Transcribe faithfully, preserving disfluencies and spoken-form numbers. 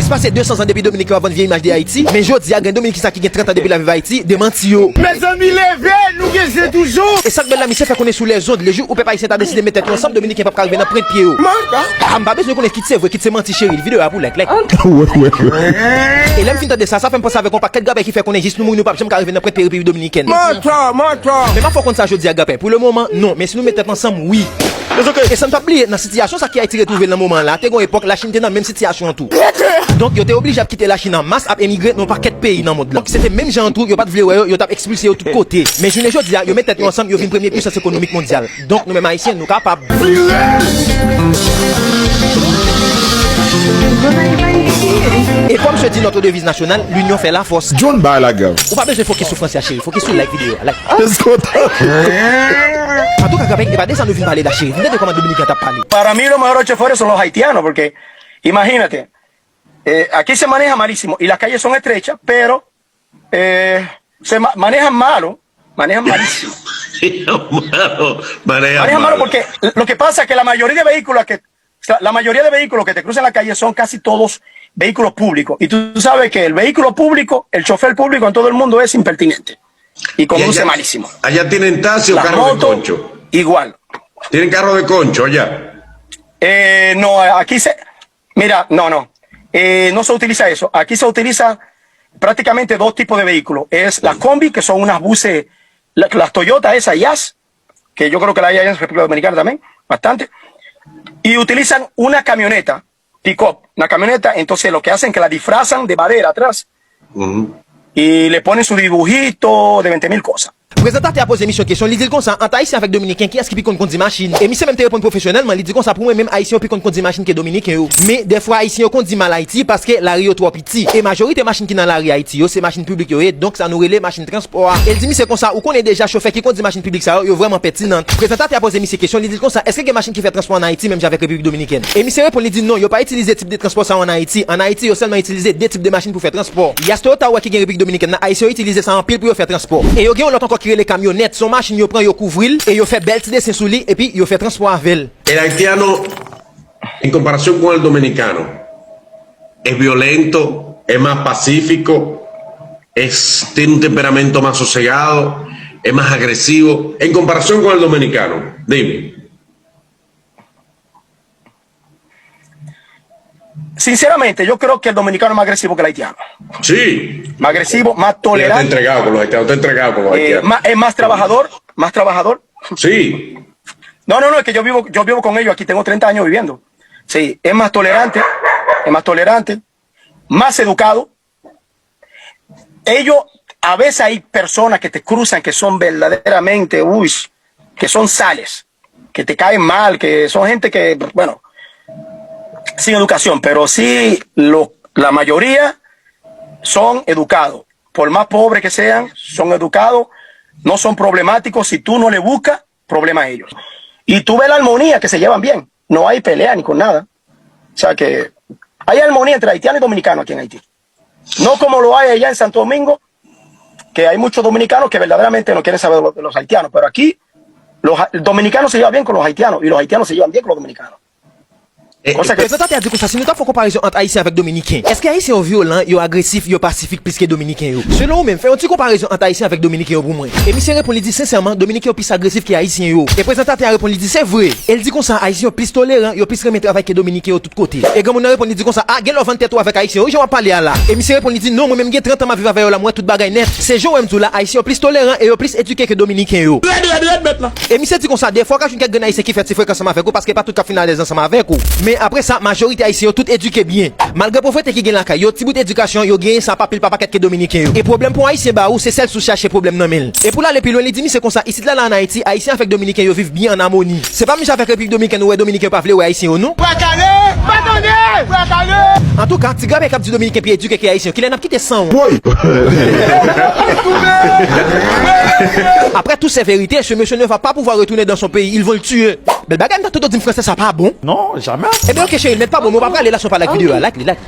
Pase de san zan depi Dominiken yo ap vann vye imaj de Ayiti, men jodi a, gen Dominiken sa ki gen trant an depi l ap viv Ayiti, demanti yo. Mezanmi, leve, nou gen je toujou! E sa k bèl la, misye fè konnen sou lèzond, lejou ou pèp ayisyen ta deside met tèt yo ansanm, Dominiken p ap ka rive nan pwent pye yo. Ah, m pa bezwen konnen kit se vre, kit se manti, cheri, videyo a pou like, like. E lè m fin tande sa, sa fè m panse avèk yon pakèt grapè ki fè konnen jis nou mouri nou p ap janm ka rive nan pwent pye Repiblik Dominikèn. Mantò, mantò! Men m ap fè w konn sa jodi a, grapè. Pou le moman, non. Men si nou met tèt ansanm, wi. E san n p ap bliye, nan sitiyasyon sa ki Ayiti retwouve l nan moman an la, te gen yon epòk Lachin te nan menm sitiyasyon an tou. Donk, yo te oblije ap kite Lachin an mas ap emigre nan yon pakèt peyi nan mond lan. Donk, se te menm jan an tou, yo pa t vle wè yo, yo t ap ekspilse yo tout kote. Men jounen jodi a, yo met tèt yo ansanm, yo vin premye pwisans ekonomik mondyal. Donk, nou menm Ayisyen, nou kapab. E kòm se di notre devise nationale, l'union fait la force. John bay la gav. Ou pa bezwen fokis sou franse a, cheri. Fokis sou like videyo a. Like. Antouka, grapè, e pa de sa nou vin pale la, cheri. Vin tande kòman Dominiken an t ap pale. Para mí los mejores choferes son los haitianos, porque imagínate, eh, aquí se maneja malísimo y las calles son estrechas, pero eh, se ma- manejan malo, manejan malísimo. Malo, manejan Manejan malo malo. Porque lo que pasa es que la mayoría de vehículos que, o sea, la mayoría de vehículos que te cruzan la calle son casi todos vehículos públicos. Y tú sabes que el vehículo público, el chofer público en todo el mundo es impertinente y Y conduce allá, malísimo. allá tienen taxi o Las carro de motos, concho. Igual. Tienen carro de concho allá. Eh, no, aquí se... Mira, no, no. Eh, no se utiliza eso. Aquí se utiliza prácticamente dos tipos de vehículos. Es las combi, que son unas buses, la- las Toyota, esas Jazz, que yo creo que la hay allá en República Dominicana también, bastante. Y utilizan una camioneta, pick-up, una camioneta, entonces lo que hacen es que la disfrazan de madera atrás Ujú. y le ponen su dibujito de veinte mil cosas. Prezantatè a poze misye yon kesyon, li di l konsa, ant Ayisyen avèk Dominiken, kiyès ki pi konn kondi machin? E misye menm te reponn pwofesyonèlman, li di konsa, pou mwen menm, Ayisyen yo pi konn kondi machin ke Dominiken yo. Men, dèfwa, Ayisyen yo kondi mal Ayiti paske lari yo twò piti. E majorite machin ki nan lari Ayiti yo, se machin piblik yo ye, donk sa nou rele machin transpò a. E l di misye konsa, ou konnen deja, chofè ki kondi machin piblik sa yo, yo vrèman pètinan. Prezantatè a poze misye kesyon, li di l konsa, èske gen machin ki fè transpò ann Ayiti, menm jan avèk Repiblik Dominikèn? E misye reponn, li di non, yo pa itilize tip de transpò sa yo ann Ayiti. Ann Ayiti, yo sèlman itilize de tip de machin pou fè transpò. Yas Toyota ou wè ki gen Repiblik Dominikèn nan, Ayisyen yo itilize sa anpil pou yo fè transpò. E yo gen yon lòt ankò ki rele kamyonèt. Se yon machin yo pran, yo kouvri l, e yo fè bèl ti desen sou li, epi yo fè transpò avè l. El haitiano, en comparación con el dominicano, es violento, es más pacífico, es, tiene un temperamento más sosegado, es más agresivo, en comparación con el dominicano. Dime. Sinceramente, yo creo que el dominicano es más agresivo que el haitiano. Sí. Más agresivo, más Tú estás tolerante. Entregado con los haitianos, tú estás entregado con los Eh, haitianos. más, es más trabajador, más trabajador. Sí. No, no, no, es que yo vivo, yo vivo con ellos aquí, tengo treinta años viviendo. Sí, es más tolerante, es más tolerante, más educado. Ellos, a veces hay personas que te cruzan que son verdaderamente, uy, que son sales, que te caen mal, que son gente que, bueno, sin educación, pero sí, lo, la mayoría son educados. Por más pobres que sean, son educados, no son problemáticos. Si tú no le buscas, problema a ellos. Y tú ves la armonía, que se llevan bien. No hay pelea ni con nada. O sea que hay armonía entre haitianos y dominicanos aquí en Haití. No como lo hay allá en Santo Domingo, que hay muchos dominicanos que verdaderamente no quieren saber de los, de los haitianos, pero aquí los ha- el dominicano se lleva bien con los haitianos y los haitianos se llevan bien con los dominicanos. Eh, Cosa que Prezantatè a di konsa, si nou ta fè yon konparezon ant Ayisyen avèk Dominiken, èske Ayisyen yo vyolan, yo agresif, yo pasifik plis ke Dominiken yo? Selon ou menm, fè yon ti konparezon ant Ayisyen avèk Dominiken yo pou mwen. E misye reponn, li di sensèman, Dominiken yo plis agresif ke Ayisyen yo. E prezantatè a reponn, li di se vre. E l di konsa, Ayisyen yo plis toleran, yo plis renmen travay ke Dominiken yo tout kote. E granmoun nan reponn, li di konsa, a, gen lè w vann tèt ou avèk Ayisyen yo, wi, jan w ap pale a la. E misye reponn, li di non, mwen menm gen trant an m ap viv avè yo la, m wè tout bagay nèt. Se jan w wè m di w la, Ayisyen yo plis toleran e yo plis edike ke Dominiken yo. Rèd, rèd, rèd, mèt la. E misye di konsa, defwa w ka jwenn kèk grenn Ayisyen ki fè ti frekans ansanm avèk ou, paske pa tout k ap fin alèz ansanm avèk ou. Men apre sa, majorite Ayisyen yo tout edike byen. Malgre povrete ki gen lakay yo, ti bout edikasyon yo genyen sa pa pil pa pakèt ke Dominiken yo. E pwoblèm pou Ayisyen ba ou, se sèl sous chache pwoblèm nan men l. E pou l ale pi lwen, li di misye konsa, isit la, la ann Ayiti, Ayisyen avèk Dominiken yo viv byen ann amoni. Se pa menm jan avèk Repiblik Dominikèn ou wè Dominiken yo pa vle wè Ayisyen yo, non. Bwa kale! Pa tande! Bwa kale! Antouka, ti grapè k ap di Dominiken pi edike ke Ayisyen yo, kilè n ap kite san w? Après toutes ces vérités, ce monsieur ne va pas pouvoir retourner dans son pays, ils vont le tuer. Bèl bagay, m ta tonton di m fransè sa pa bon. Non, jamais. Ebyen, oke, cheri, mèt pa bon, mwen pa prale la, si w pa like videyo a, like li, like.